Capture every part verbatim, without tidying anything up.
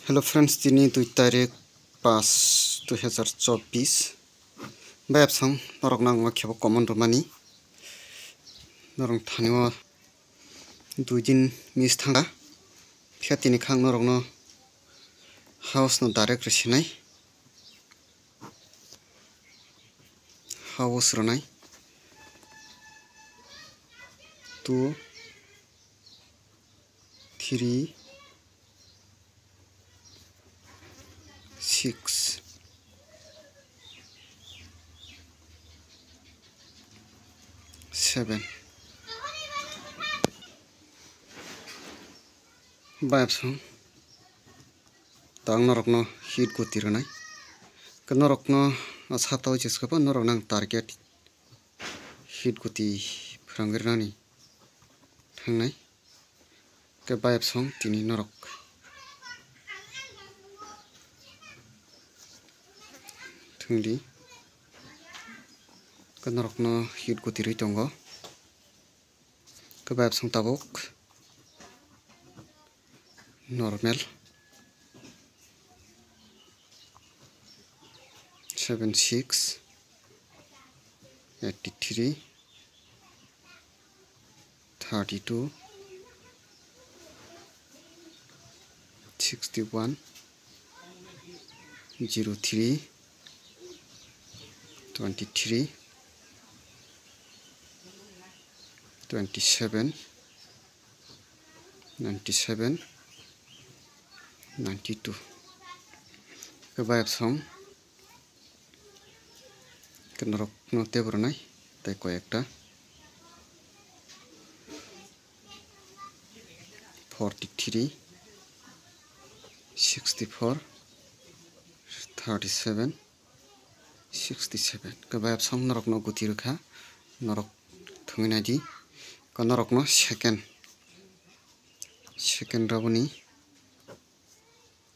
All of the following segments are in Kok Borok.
Hello friends, tini dui tarik pas dui hazar chobbish. Bayapsong norok nang ma khebo comment rwmani. Norok thani o dui din miss thangkha. Phiya tini khang norok no house no direct rwsinai. House rwnai. Two, three, six, seven. Bayapsong. Tang norokno hit guti rwnai. Ke norokno a saptao jeska pa norok nang target hit guti phrangwi rwnani thangnai. Ke bayapsong tini norok thwngdi. Ke norokno hit guti rwi tongo. Ke bayapsong tabuk normal seven six, eighty three, thirty two, sixty one, zero three, twenty three, twenty seven, ninety seven, ninety two. Ke bayapsong ke norokno tebo rwnai tei koi ekta forty three, sixty four, thirty seven, sixty seven. Ke bayapsong norokno guti rwkha, norok thwngwi naidi. Ke norokno second, second raboni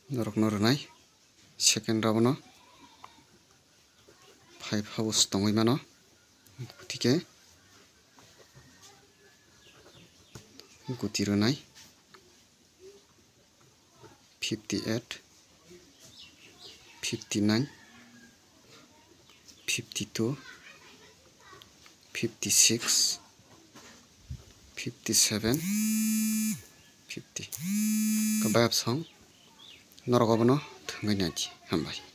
norokno rwnai. Second round no five house tongwi mano, gotike guti rwnai fifty eight, fifty nine, fifty two, fifty six, fifty seven, fifty. Ke bayapsong norok obono thwngwi naidi. Hambai.